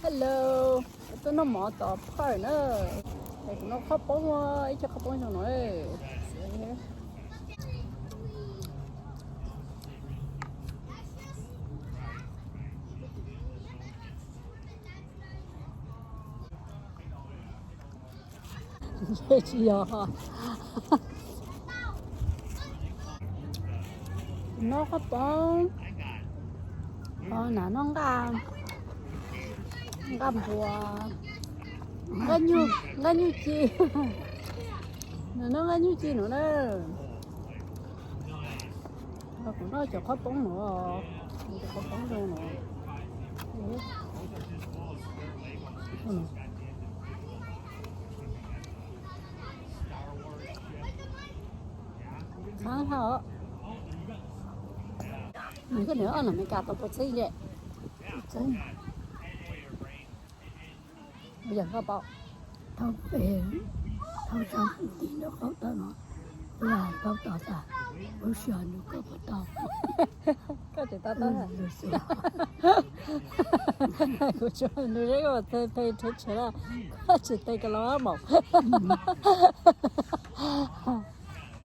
Hello, tuaj noj mov tom Park na. Kuv noj qhob poob, ib co qhob poob zoo no. Tsis yog. Noj qhob poob, na noj nqaj, nqaj npua, nqaj nyuj ci. Noj nqaj nyuj ci no na. Kuv noj cov qhob poob no, cov qhob poob zoo no. Nws koj niam ob nam Meskas tau puas txheeb lawm? Yog koj paub. Thauj pem, thauj tso tim nraub qaum tod no, kuv hais koj tod tas, lub sij hawm nws koj puas tau. Koj tseem tau tau. Kuv tsuas nug seb koj puas txeeg pes rhuav tshav lawm, koj tseem teb koj los maum.